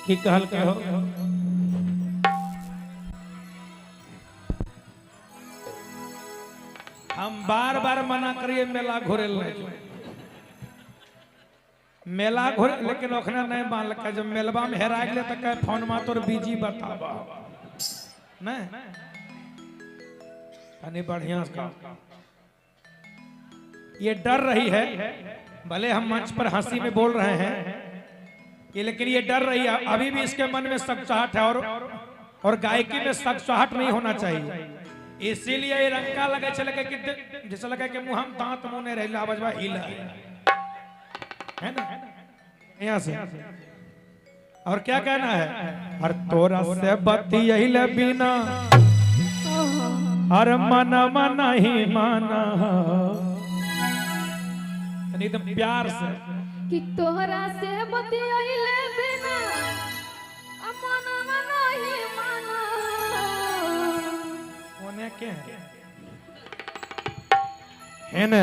की कहल के हो? हम बार बार मना करिए मेला घूरे ले, मेला घूरे, लेकिन ओखना नहीं मानलकै। जब मेलबा में हेरा गेलै तऽ कहे फोन में तोर बिजी बताबा नहीं। तनी बढ़िया से गाओ। ये डर रही है, भले हम मंच पर हंसी में बोल रहे हैं ये, लेकिन ये डर रही है। अभी भी इसके मन में सकचाहट है और गायकी में सकचाहट नहीं होना चाहिए। इसीलिए ये रंका लगे चले कि जैसे लगे कि मुंह हम दांत मुंह नहीं रहे, आवाज बा हिला है ना यहाँ से। और क्या कहना है? और तोरा से बतियैले बिना अरे मना मना ही माना, एकदम प्यार से कि तोहरा से बतियैले बिना मना नहीं माना। होने के है ना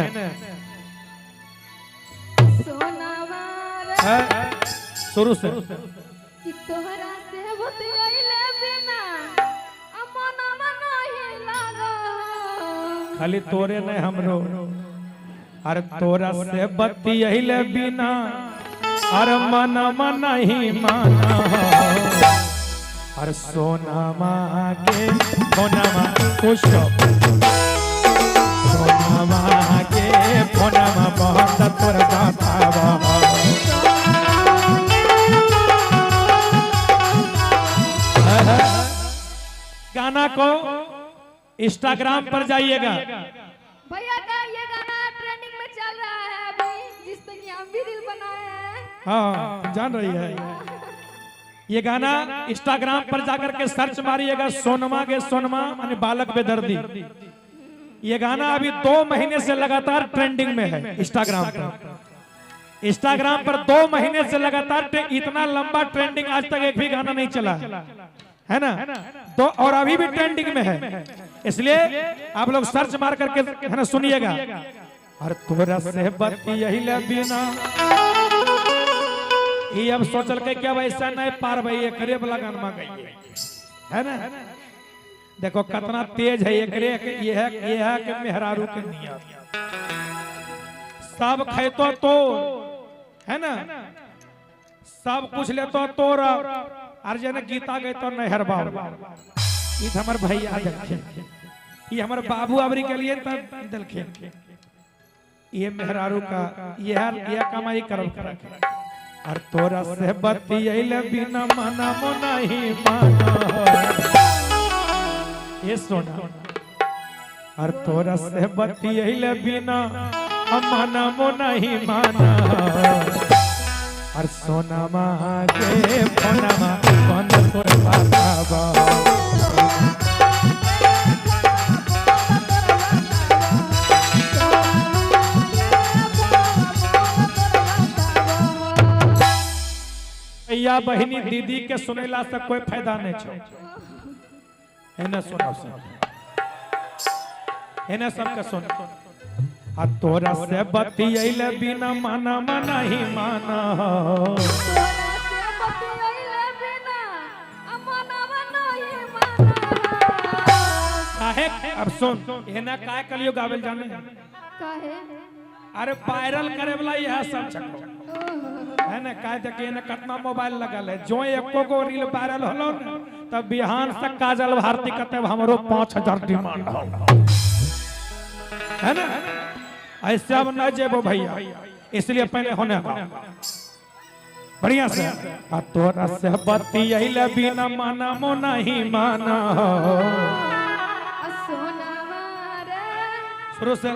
सोनावा रे है? शुरू से कि तोहरा से बतियैले बिना मना नहीं लागा। खाली तोरे नहीं हमरो। अरे तोरा से बतियैले बिना अरे मना मना ही माना। अरे सोनामा के फोनमा खुश, सोनामा के फोनमा बहुत तोर बतावा। गाना को इंस्टाग्राम पर जाइएगा। भैया का ये गाना ट्रेंडिंग में चल रहा है अभी, जिस पे कि हम भी रील बनाए हैं। हाँ जान रही है। ये गाना इंस्टाग्राम पर जाकर के सर्च मारिएगा, सोनमा के सोनमा यानी बालक बेदर्दी। ये गाना अभी 2 महीने से लगातार ट्रेंडिंग में है इंस्टाग्राम पर। इंस्टाग्राम पर 2 महीने से लगातार इतना लंबा ट्रेंडिंग आज तक एक भी गाना नहीं चला है ना। तो और अभी भी ट्रेंडिंग में है, इसलिए आप लोग सर्च मार करके है ना सुनिएगा। और तोरा से बतियैले बिना ये अब सोचल के क्या वैसा नहीं पार भाई एकरे वाला गाना गई है ना। देखो कितना तेज है एकरे, ये है कि मेहरारू के नियत सब खेतो तो है ना, सब कुछ लेतो तोरा और जेने गीता गए तो नहर बाबू। ये हमर भैया देलखिन, ये हमर बाबू अबरी के लिए तब देलखिन। ये मेहरारू का यह कमाई करब कर। और तोरा से बतियैले बिना मना नहीं माना। ये सोना और तोरा से बतियैले बिना मना नहीं माना। और सोनामा के फोनमा बंद तोर बतावा। भैया बहिनी दीदी के सुनेला से कोई फायदा नहीं छो। है ना सुनो सब, है ना सबके सुन। आ तोरा से बतियैले बिना मना मना ही माना। तोरा से बतियैले बिना मना नहीं माना। काहे अब सुन एना काय कलियो गावेल जाने काहे? अरे वायरल करे वाला यह सब छको है ना। काय देखे ना कितना मोबाइल लगल है, जो एको गो रील वायरल होलो ना तब बिहान से काजल भारती कहते हमरो 5000 डिमांड हो है ना। ऐसे अब न जेबो भैया, इसलिए पहले होने का बढ़िया से। आ तोरा से बतियैले बिना मना मो नहीं माना। सोनावा रे शुरू से।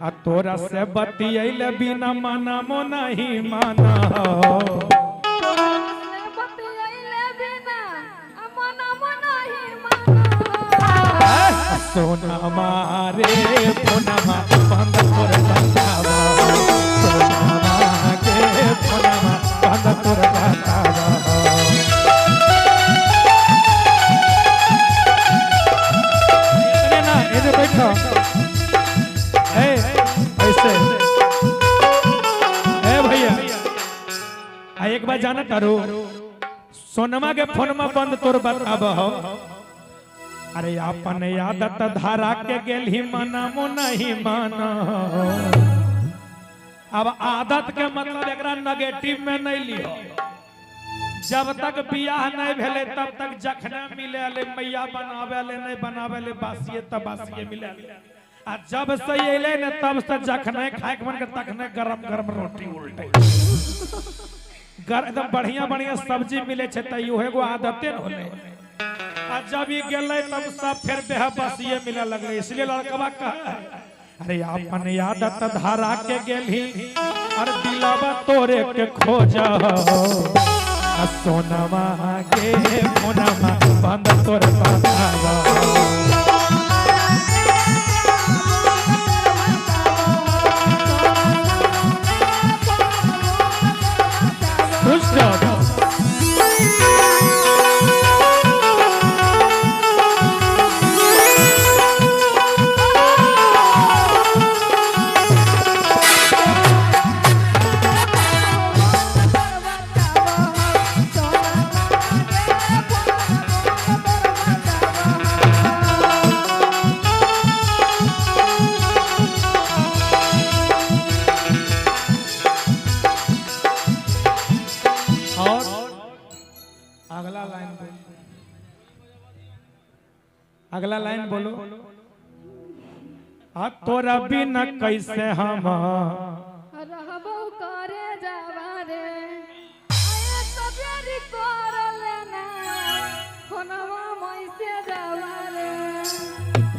आ तोरा से बतियैले बिना मना मो नहीं माना। तोरा से बतियैले बिना मना नहीं माना। सोनामा रे फोनमा बंद तोर बतावा। सोनामा के फोनमा बंद तोर बतावा। इतने ना इधर बैठो ए ऐसे ए भैया आ एक बार जाना करो। सोनमा के फोनमा बंद तोर बताब हो। अरे अपन आदत धारा के गेलही मना मो नहीं माना। अब आदत के मतलब एकरा नेगेटिव में नहीं लियो। जब तक बियाह नहीं भेले तब तक जखने मिले ले मैया बनावे ले नहीं बनावे ले बासिए तब बासिए मिले। आ जब से अले ने तब से जखने खाए के मन के तखने गरम गरम रोटी उल्टे एकदम बढ़िया बढ़िया सब्जी मिले छे त इहो एगो आदते न होले। आ जब ई गेलै तब सब फिर बेह बासिए मिले लगले। इसलिए लड़कवा कह अरे अपन आदत धारा के गेलही अरे दिलवा तोरे के खोजा सोनमा के फोनमा बंद तोर बतावा। और अगला लाइन बोलो, अगला लाइन बोलो। आ तोरा बिना कैसे हम रहबो करे जावा रे, आए तबेरी कर लेना फोनवा मैसे जावा रे।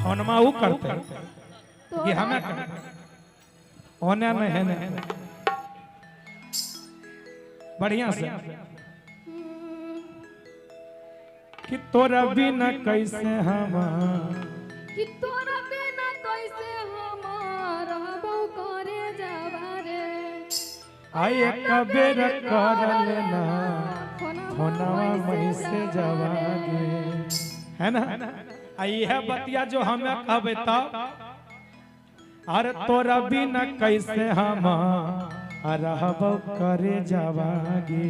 फोनमा उ करते कि हमें करते ओने में है ने बढ़िया से कि तोरा बिना कैसे हम, कि तोरा बिना कैसे हम रहबो करे जावा रे, आए कबेर कर लेना फोनवा मैसे जावा गे, है ना। आ यह बतिया जो हमें कहबे तब अरे तोरा बिना कैसे हम रहबो करे जावा गे।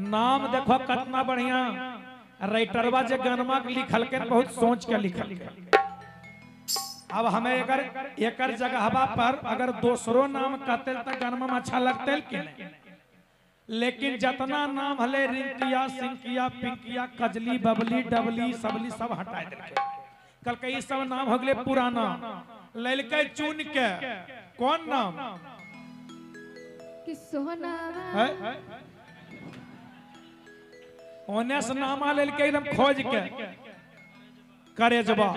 नाम देखो कितना बढ़िया राइटरवा जे गनमा के लिखल के बहुत सोच के लिखल। अब हमें अगर एकर जगहवा पर अगर दूसरो नाम कहते त गनमा में अच्छा लगते कि नहीं, लेकिन जितना नाम हले रिंकिया सिंकिया पिंकिया कजली बबली डबली सबली सब हटा देलकै। कल के ई सब नाम हो गए पुराना, ललकै चुन के कौन नाम कि सोना है ओने से नामा लेलकै एकदम खोज के करेजबा।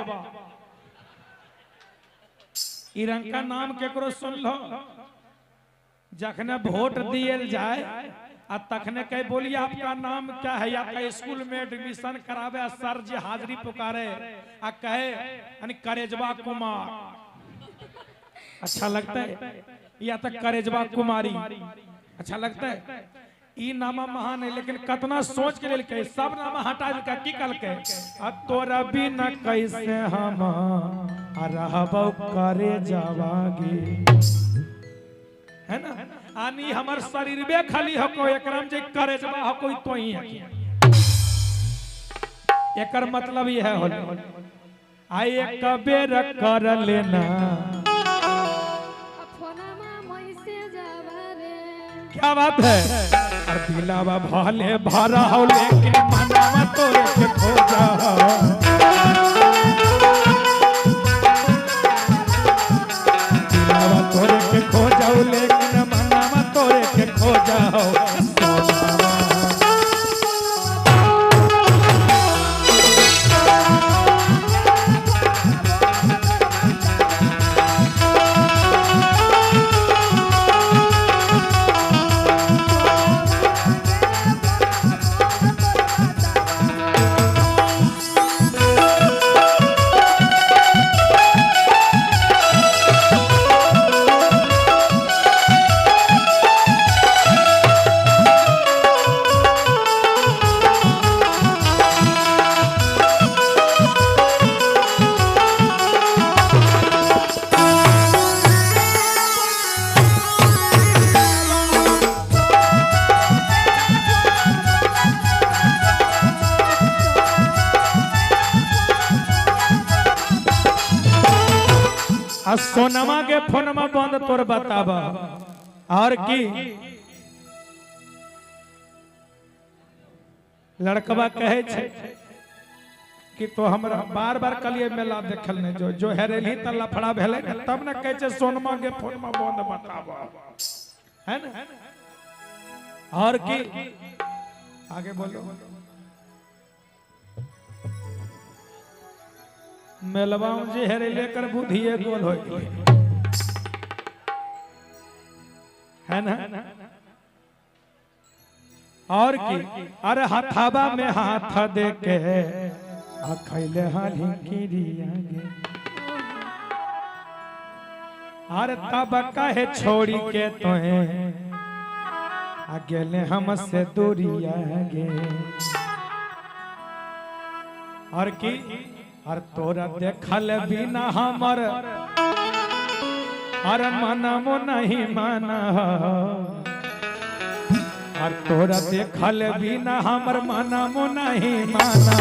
ई रंग का नाम केकरो सुन लो, जखने वोट दियल जाए आ तखने कह बोलिए आपका नाम क्या है, आपका स्कूल में एडमिशन करावे आ सर जी हाजिरी पुकारे आ कहे यानी करेजबा कुमार, अच्छा लगता है? या तो करेजबा कुमारी अच्छा लगता है? ई नामा महान है, लेकिन कतना सोच के लेलकै सब नामा हटा देलकै। की कहलकै आ तोरा बिना कैसे हम रहबो करे जावागे, है ना। आनी हमर शरीर बे खाली हको एकराम जे करेजबा हको तो ही है। एकर मतलब यह होले आई एक बेर कर लेना क्या बात है। और दिलावा भले भरा हो लेकिन मनावा तोरे के खोजा। दिलावा तोरे के खोजा लेकिन मनावा तोरे के खोजा। आ सोनमा के फोनमा बंद तोर बताबा। और की लड़कवा कहे छे कि तो हमरा बार बार कलिए मेला देखल नहीं, जो जो हेरेली त लफड़ा भेलै ने, तब ने कहे छे सोनमा के फोनमा बंद बताबा, है ना। और की आगे बोलो। मेलवा में जे हेरेले कर बुद्धिए गोल हो गेलै, है ना। और की अरे हथाबा में हाथ दे के आ खैले हाली किरिया गे। अरे तब कहे छोड़ी के तोहे आ गेले हमसे दूरिया गे। और की अरे तोरा देखल बिना हमर अरे मनमो नहीं माना। और तोरा देखल बिना हमर मनमो नहीं माना।